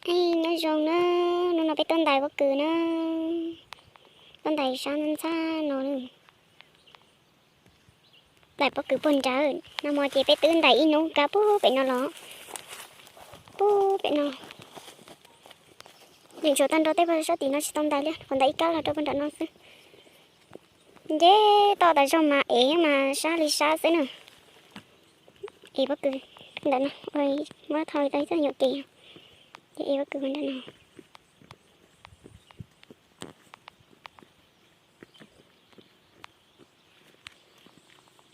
Nyob zoo na, hnub no peb tuaj ntais pob kws na, tuaj ntais sab ntxhab no. Ntais pob kws puag nrad, nag hmo ces peb twb ntais ib hnub kab puag pem no los, puag pem no. Yeej tshuav tag nrho tej sab tim no tsis tau ntais li, qhov ntais ib kab los rau puag nram no xwb. Nce toj tas zog mas ev mas sab li sab xwb na. Ev pob kws ntawm no, muab tho tau ib txoj nyuam kev, ces ev pob kws ntawm no.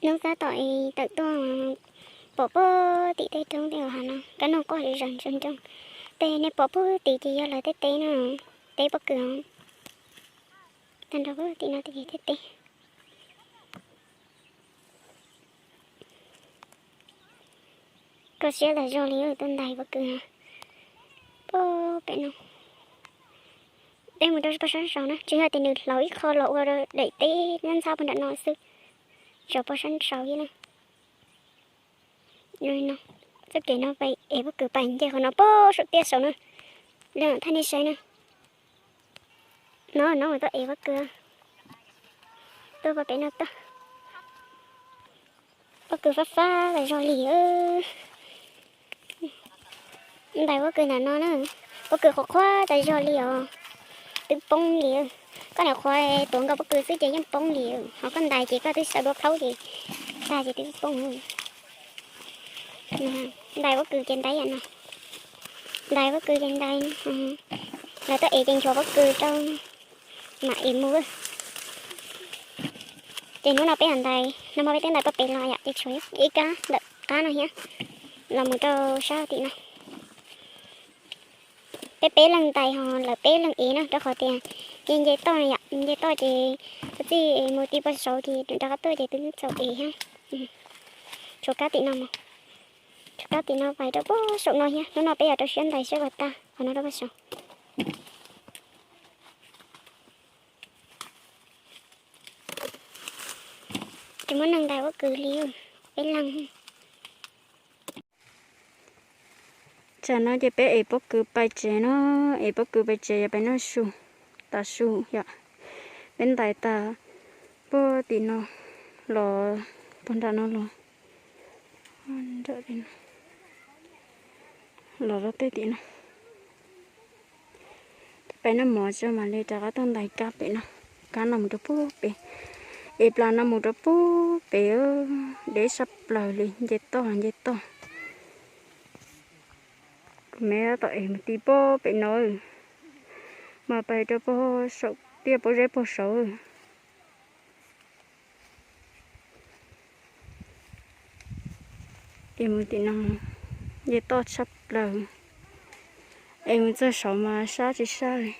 Hnub tab tom es tawm tuaj pom puag tim tej roob tej hav no, kab noog quaj zom zaws ntsoog ntsoog. Tej nej pom puag tim ces yog lawv tej teb no, teb pob kws os. Tag nrho puag tim no tej teb. Koj siab tas zog li tuaj ntais pob kws puag pem no. Peb mus rau puag sab saud na, tsis yog tias nws hlauv ib qho los ua daim teb ntxhab puag nram no xwb, tsuas puag sab saud thiab na. Txoj kev no pais ev pob kws pais nce qhov no puag saum tiaj saud na, li thaij nej saib na. No no mus tuaj ev pob kws, tuaj puag pem no tuaj. Pob kws fab fab tas zog li. Ntais pob kws ntawm no na, pob kws qhuav qhuav tas zog li os, twb poob li. Koj niam qhuav tuav nkaus pob kws xwb ces yeej poob li, ho koj ntais ces koj twb sawv dua plaub ces tag ces twb poob. Ntais pob kws ces ntais yam no, ntais pob kws ces ntais, lawv tuaj ev ces nchuav pob kws rau mam ev mus. Ces hnub no peb ntais, nag hmo peb twb ntais puag pem los yom, ces tshuav ib kab ntawm qab no thiab, los mus rau sab tim no. Peb peb leeg ntais ho lawv peb leeg ev na, rau qhov tias nce nce toj yom, nce toj ces txij mus ti puag saud ces rov qab tuaj ces twb txaus ev thiab. Tshuav kab tim no, tshuav kab tim no pais rau puag saum no thiab. Hnub no peb yuav rau siab ntais siab puas tag qhov no rau puag saud. Tsis muaj neeg ntais pob kws li, peb leeg. Tsam no ces peb ev pob kws pais tsev no, ev pob kws pais tsev yuav pais noj su, tav su yom. Peb ntais tas puag tim no los, puag nram no los, los rau tej tim no. Peb pais noj mov tso mam li rov qab tuaj ntais kab pem no, kab no mus rau puag pem, ev plas no mus rau puag pem, deb sab plaws li, nce toj nce toj. Kuv me tab tom ev mus ti puag pem no, mas pais rau puag saum tiaj puag zeb puag saud. Ev mus tim no, nce toj tshaj plaws. Ev mus txog saud mas sab tsis sab li.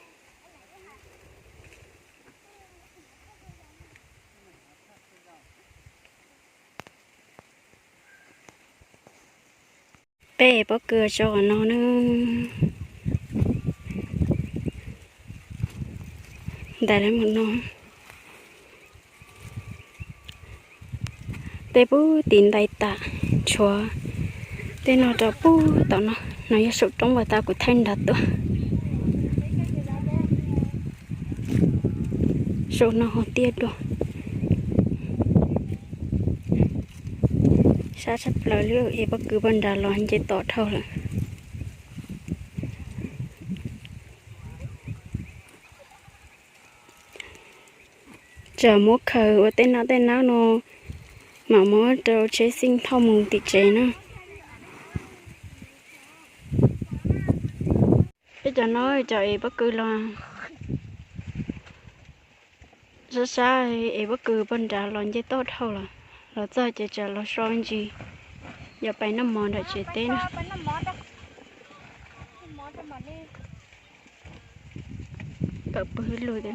Peb ev pob kws tso qhov no na. Ntais li mus no. Tej puag tim ntais tas, tshuav tej no rau puag tom no, no yog saum roob uas tas kuv thaij nrad tuaj. Saum no ho tiaj dua. Sab tshaj plaws li, ev pob kws puag nrad los nce tom dhau lawm. Tsam muab khaws ua tej nab tej nab no, mam muab rau tsheb xij thauj mus tim tsev na. Peb cov no cov ev pob kws los sab sab, ev pob kws puag nrad los nce toj dhau lawm, los txog ces tsam los so ntsis, yuav pais noj mov nram tsev teb na. Kawm pw lug.